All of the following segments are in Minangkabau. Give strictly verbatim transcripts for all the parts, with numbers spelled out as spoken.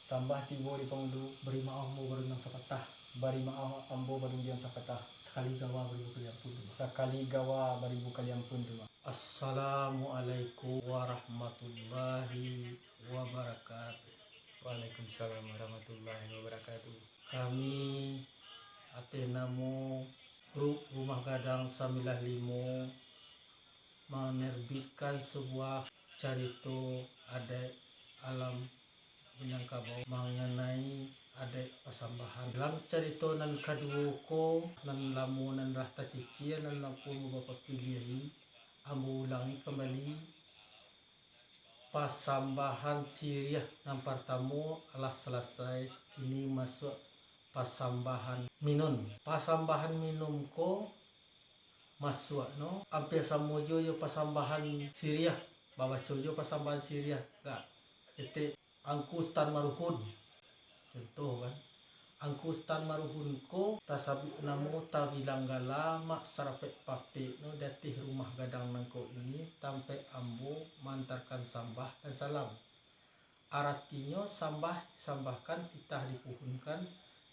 Sambah tibo di pangulu, bari maoh ambo barundiang sapatah, bari maoh ambo barundiang sapatah, sakali gawa baribu kali ampun tu, Mak. Sakali gawa baribu kali ampun tu, Mak. Assalamualaikum warahmatullahi wabarakatuh. Waalaikumsalam warahmatullahi wabarakatuh. Kami ateh namo Grup Rumah Gadang Sambilan Limo manerbitkan sabuah carito adaik alam Minangkabau manganai adaik pasambahan. Dalam carito nan kaduo ko, nan lamo nan lah tacicia, nan lah pun babapapiliahi, ambo ulangi kambali. Pasambahan siriah nan partamo alah salasai, kini masuak pasambahan minun. Pasambahan minun ko masuak no ampia samo juo jo pasambahan siriah, babaco juo pasambahan siriah, gak saketek Angku Sutan Maruhun. Contoh kan, Angku Sutan Maruhun ko tasabuik namo, tabilang gala, mak sarapek papek no di ateh rumah gadang nangko ini, tampek ambo maantarkan sambah dan salam. Aratinyo sambah sambahkan, titah dipuhunkan,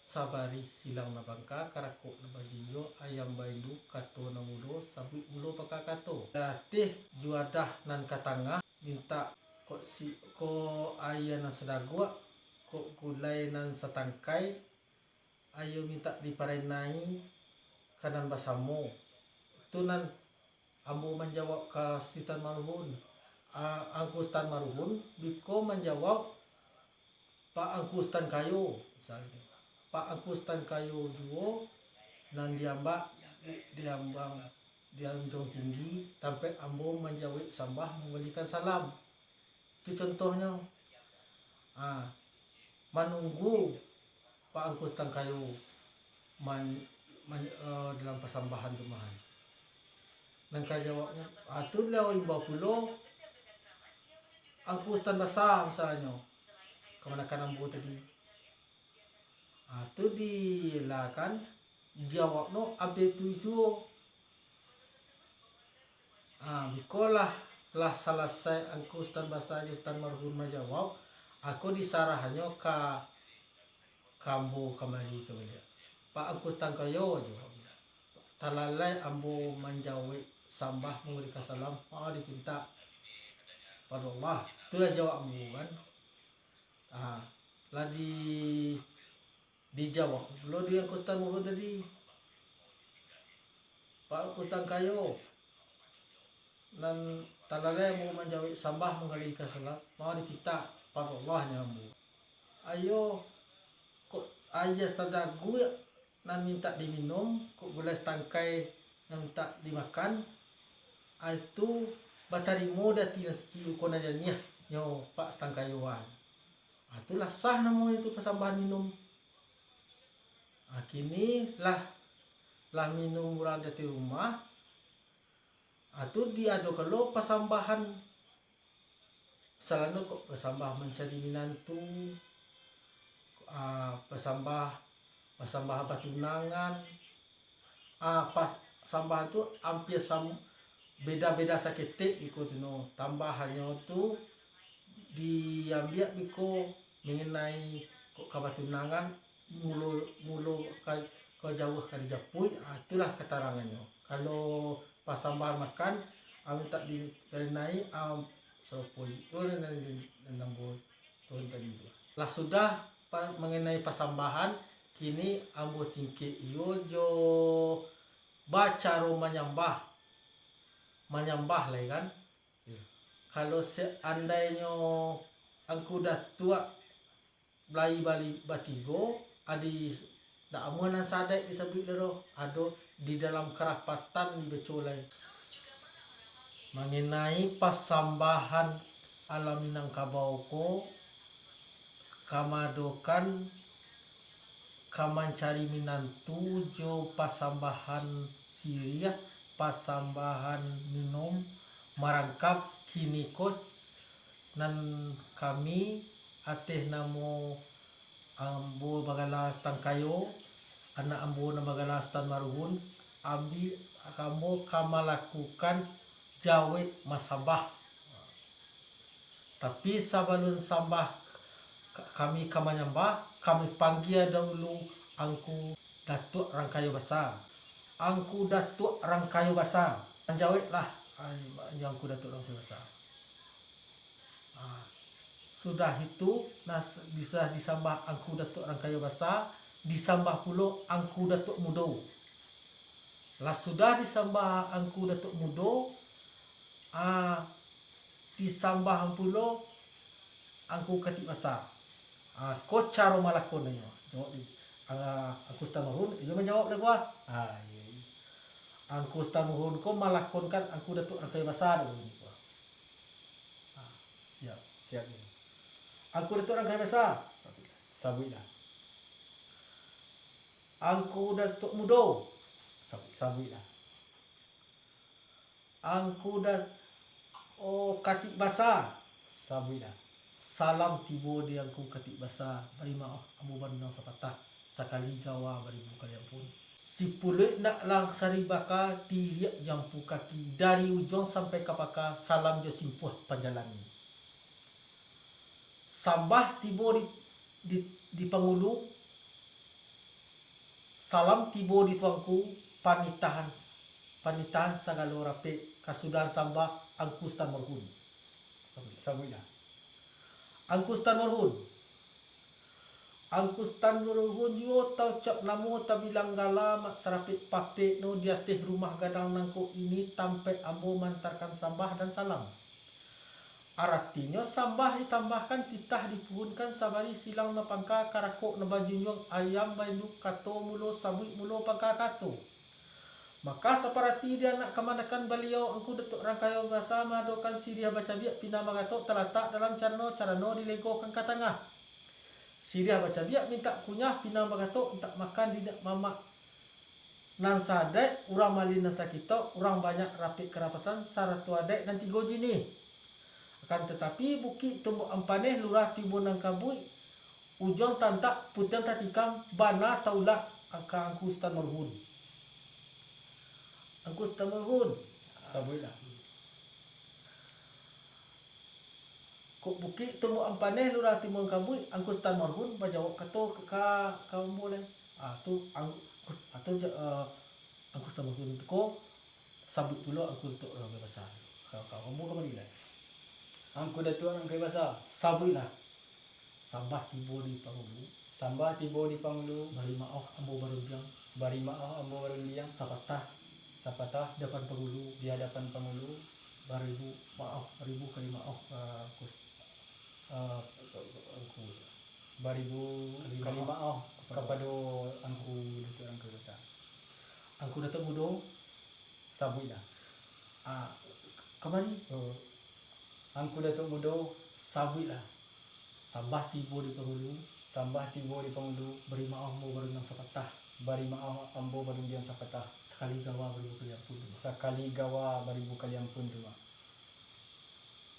sabarih silang nan bangka, karakok nan bajinjo, ayam baindu, kato nan mudo, sabuik mulo paka kato. Di ateh juadah nan ka tangah, mintak kok si, kok aia nan sadaguak, kok gulai nan satangkai, ayo mintak diparenai ka nan basamo. Tu nan ambo manjawab ka Sutan Maruhun. A-, Angku Sutan Maruhun biko manjawab Pak Angku Sutan Kayo, misalnyo. Pak Angku Sutan Kayo juo nan diambak, diambang, di Anjuang Tinggi, tampek ambo manjawek sambah, mambalikan salam. Tu contohnyo. Ha, manunggu Pak Angku Sutan Kayo man-, man-, eh, dalam pasambahan tu mah. Nan ka jawabnyo, ah, tu lah imbau pulo Angku Sutan Basa, misalnyo, kamanakan ambo tadi. Ah, tu di lah kan, jawabnyo ampia tu juo. Ah, biko lah, lah salasai Angku Sutan Basa jo Sutan Maruhun manjawab, ako disarahnyo ka, ka ambo kambali ka baliak. Pak Angku Sutan Kayo, jawabnyo. Talalai ambo manjawek sambah, mambalikan salam, maoh dipintak pado Allah. Itulah jawab ambo kan. Ah, lah di, dijawab pulo di Angku Sutan Maruhun tadi. Pak Angku Sutan Kayo, nan talalai ambo manjawek sambah, mambalikan salam, maoh dipintak pado Allah nyo ambo. Ayo, kok aia sadaguak nan mintak diminum, kok gulai satangkai nan mintak dimakan, ah, itu batarimo di ati nan suci, uko nan janiah nyo Pak Sutan Kayo an. Ah, itulah sah namonyo tu pasambahan minum. Ah, kini lah, lah minum urang di ateh rumah, ah, tu diadokan lo pasambahan. Misalnyo kok pasambah mancari minantu, ah, pasambah, pasambah batunangan, ah, pasambahan tu ampia sam-, beda-beda saketek iko tu no. Tambahannyo tu diambiak biko mangenai kok ka batunangan, mulo, mulo ka, ka jauah ka dijapuik, ah, itulah katarangannyo. Kalau pasambahan makan, ah, mintak diparenai, ah, sarupo itu nan, nan, nan ambo turun tadi tu. Lah sudah pa-, mangenai pasambahan, kini ambo tingkek iyo jo bacaro manyambah. Manyambah lai kan. Iyo. Kalau seandainyo Angku Datuak lai bali batigo, adi, ndak amuah nan sadaik disabuik doh, ado di dalam karapatan dibaco lai. Mangenai pasambahan alam Minangkabau ko, kamadokan ka mancari minantu jo pasambahan siriah, pasambahan minum, marangkap kiniko nan kami ateh namo ambo bagala Sutan Kayo, anak ambo nan bagala Sutan Maruhun, ambiak ambo ka malakukan jawek masambah. Tapi sabalun sambah Kami ka manyambah, kami panggia dahulu Angku Datuak Rangkayo Basa. Angku Datuak Rangkayo Basa, manjawaiklah, ai, Angku Datuak Rangkayo Basa. Ah, sudah itu, nah, sudah disambah Angku Datuak Rangkayo Basa, disambah pulo Angku Datuak Mudo. Lah sudah disambah Angku Datuak Mudo, ah, disambah pulo Angku Katik Basa. Ah, ko caro malakonnyo. Jawab di, ah, Angku Sutan Marhun, iyo manjawab lah gua. Ah, iyo, iyo. Angku Sutan Marhun ko malakonkan Angku Datuak Rangkayo Basa dulu ni gua. Ah, siap. Siap, iyo. Angku Datuak Rangkayo Basa. Sabuiklah. Sabuiklah. Angku Datuak Mudo. Sabuik. Sabuiklah. Angku Dat-, oh, Katik Basa. Sabuiklah. Salam tibo di Angku Katik Basa, bari maoh ambo barundiang sapatah, sakali gawa baribu kali ampun. Sipuluik nak rang sari baka, diriak jo ampu kaki, dari ujuang sampai ka pangka, salam jo simpuah panjalani. Sambah tibo di, di, di pangulu, salam tibo di tuanku, panitahan, panitahan sagalo rapek, kasudahan sambah Angku Sutan Marhun. Sabuiklah. Angku Sutan Marhun. Angku Sutan Marhun juo taucap namo, tabilang gala, mak sarapek-papek no di ateh rumah gadang nangko ini tampek ambo mantarkan sambah dan salam. Aratinyo, sambah ditambahkan, titah dipuhunkan, sabari silang nan pangka, karakok nan bajunjuang, ayam bainduk, kato mulo sabuik mulo pangka kato. Maka saparati di anak kamanakan baliau, Angku Datuak Rangkayo Basa maadokan siriah bacabiak pinang bagatok talatak dalam carano, carano dilegokan ka tangah. Siriah bacabiak mintak kunyah, pinang bagatok mintak makan, di nak mamak nan saadaik, urang malin nan sakitok, urang banyak rapek karapatan, sarato adaik nan tigo jinih. Akan tatapi, bukik tumbuak ampaneh, lurah tibo nan kabuik, ujuang tantak, putiang tatikam, bana taulak ka Angku Sutan Marhun. Angku Sutan Marhun. Sabuiklah. Kok bukik tumbuak ampaneh, lurah tibo nan kabuik, Angku Sutan Marhun bajawab kato ka, ka ambo lai. Ah, tu, ang-, kus-, ah, tu ja-, eh, Angku Sutan Marhun tu ko, sabuik pulo Angku Datuak Rangkayo Basa. Ka, ka ambo kamari lai. Angku Datuak Rangkayo Basa. Sabuiklah. Sambah tibo di pangulu. Sambah tibo di pangulu. Bari maoh ambo barundiang. Bari maoh ambo barundiang. Sapatah. Sapatah. Di hadapan pangulu. Di hadapan pangulu. Baribu maoh, baribu kali maoh, eh, kus-, eh, Angku. Baribu kali maoh kapado Angku Datuak Rangkayo Basa. Angku Datuak Mudo. Sabuiklah. Ah, kamari. Oh. Angku Datuak Mudo. Sabuiklah. Sambah tibo di pangulu. Sambah tibo di pangulu. Bari maoh ambo barundiang sapatah. Bari maoh ambo barundiang sapatah. Sakali gawa baribu kali ampun tu, Mak. Sakali gawa baribu kali ampun tu, Mak.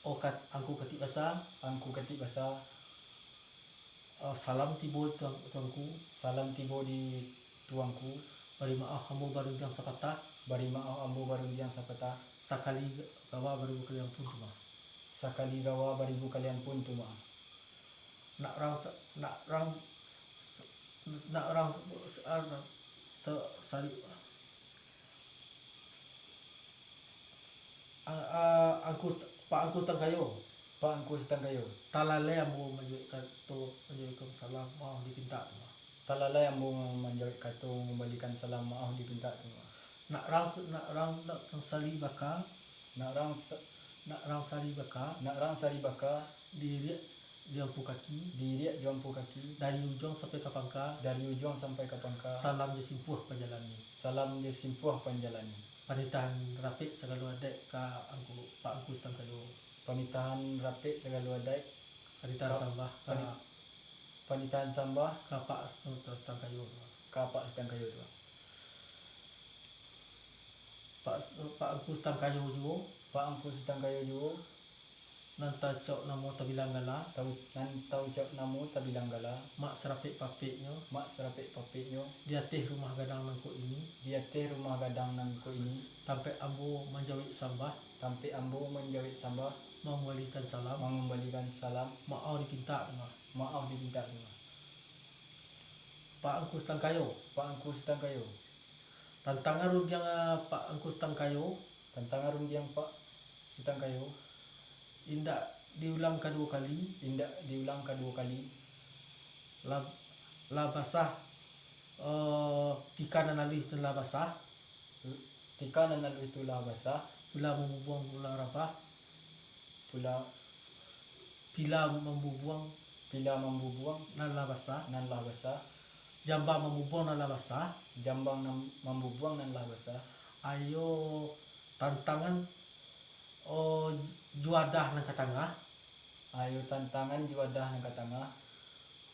Oh, kat-, Angku Katik Basa. Angku Katik Basa. Ah, salam tibo di tuang-, tuanku. Salam tibo di tuanku. Bari maoh ambo barundiang sapatah. Bari maoh ambo barundiang sapatah. Sakali gawa baribu kali ampun tu, Mak. Sakali gawa baribu kali ampun tu, Mak. Nak rang sa-, nak rang sa-, nak rang sa-, sa-, sa-, sari-, a-, a-, Angku Sut-, Pak Angku Sutan Kayo. Pak Angku Sutan Kayo. Talalai ambo manjawek kato, manjawek salam, maoh dipintak tu, Mak. Talalai ambo manjawek kato, mambalikan salam, maoh dipintak tu, Mak. Nak rang, nak rang, nak rang sari baka. Nak rang sa-, nak rang sari baka. Nak rang sari baka. Diiriak jo ampu kaki. Diiriak jo ampu kaki. Dari ujuang sampai ka pangka. Dari ujuang sampai ka pangka. Salam jo simpuah panjalani. Salam jo simpuah panjalani. Panitahan rapek sagalo adaik ka Angku, Pak Angku Sutan Kayo. Panitahan rapek sagalo adaik. Panitahan ka-, sambah ka pani-, panitahan sambah ka Pak Sutan Kayo tu. Ka Pak Sutan Kayo tu. Pak, Pak Angku Sutan Kayo juo. Pak Angku Sutan Kayo juo. Nan taucap namo tabilang gala, tau-, nan taucap namo tabilang gala, mak sarapek papeknyo, mak sarapek papeknyo, di ateh rumah gadang nan ko ini, di ateh rumah gadang nan ko ini, tampek ambo manjawek sambah, tampek ambo manjawek sambah, mangambalikan salam, mangambalikan salam, maoh dipintak danga, maoh dipintak danga. Pak Angku Sitangkayo, Pak Angku Sitangkayo, tantangan rundiang, ah, Pak Angku Sitangkayo, tantangan rundiang Pak Sitangkayo, indak diulang kaduo kali, indak diulang kaduo kali, lah, lah basah, eh, tika nan aluih tu lah basah, tika nan aluih tu lah basah, pila mambubuang ulah rabah, pila, pila mambubuang, pila mambubuang nan lah basah, nan lah basah, jambang mambubuang nan lah basah, jambang nan mambubuang nan lah basah. Ayo tantangan, oh, juadah nan ka tangah. Ayo tantangan juadah nan ka tangah.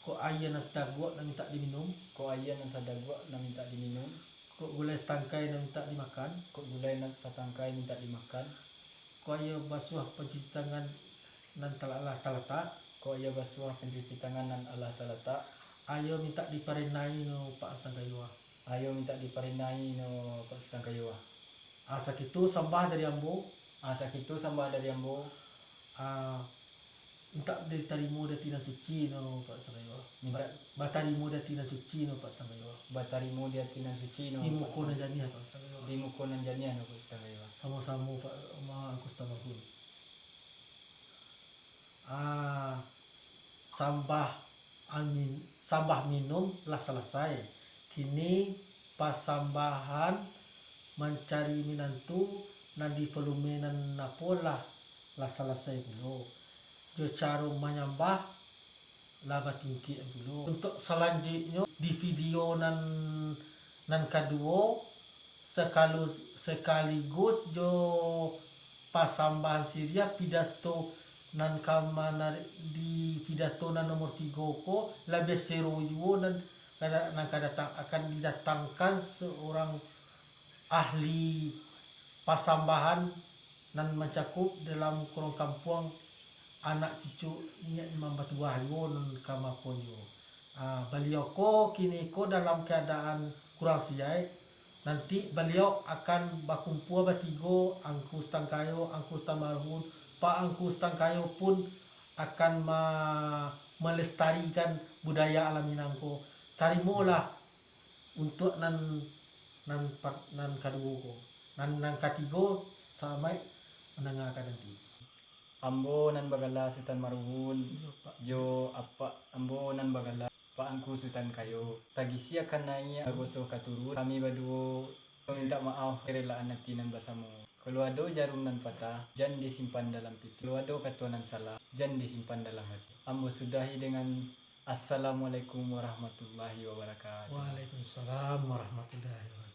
Kok aia nan sadaguak nan mintak diminum. Kok aia nan sadaguak nan mintak diminum. Kok gulai satangkai nan mintak dimakan. Kok gulai nan satangkai mintak dimakan. Kok aia basuah pancuci tangan nan tala-, alah talatak. Kok aia basuah pancuci tangan nan alah talatak. Ayo mintak diparinai no Pak Sangkayo ah. Ayo mintak diparinai no Pak Sangkayo ah. Ah, sakitu sambah dari ambo. Ah, sakitu sambah dari ambo. Ah, mintak ditarimo di ati nan suci no Pak Sangkayo ah. Mintak. Ba-, batarimo di ati nan suci no Pak Sangkayo ah. Batarimo di ati nan suci no Pak Sangkayo ah. Di muko nan janiah Pak Sangkayo ah. Di muko nan janiah no Pak Sangkayo ah. Samo-samo Pak, ma-, Angku Sitangkayo. Ah, sambah angin, sambah minum lah salasai. Kini pasambahan mancari minantu nan di palume nan apo lah, lah salasai pulo. Jo caro manyambah lah batingkek pulo. Untuak salanjuiknyo di video nan, nan kaduo, sakalu-, sakaligus jo pasambahan siriah pidato nan ka manarik di pidato nan nomor tigo ko, labiah sero juo nan kada-, nan ka datang, akan didatangkan seorang ahli pasambahan nan mancakup dalam kurung kampuang, anak cucu inyak Imam Batuah juo nan ka makuan juo. Ah, baliau ko kini ko dalam kaadaan kurang sihat, nanti baliau akan bakumpua batigo, Angku Sitangkayo, Angku Sitangmarhun, Pak Angku Sitangkayo pun akan ma-, malestarikan budaya alam Minang ko. Tarimolah untuak nan, nan par-, nan kaduo ko. Nan, nan katigo, salamaik mandangakan nanti. Ambo nan bagala Sutan Marhun, iyo, Pak. Jo apak ambo nan bagala Pak Angku Sutan Kayo. Tagisi akan naiak, bagoso ka turun, kami baduo mintak maaf, karelaan ati nan basamo. Kalau ado jarum nan patah, jan disimpan dalam pitih. Kalau ado kato nan salah, jan disimpan dalam hati. Ambo sudahi dengan Assalamualaikum warahmatullahi wabarakatuh. Waalaikumsalam warahmatullahi wabarakatuh.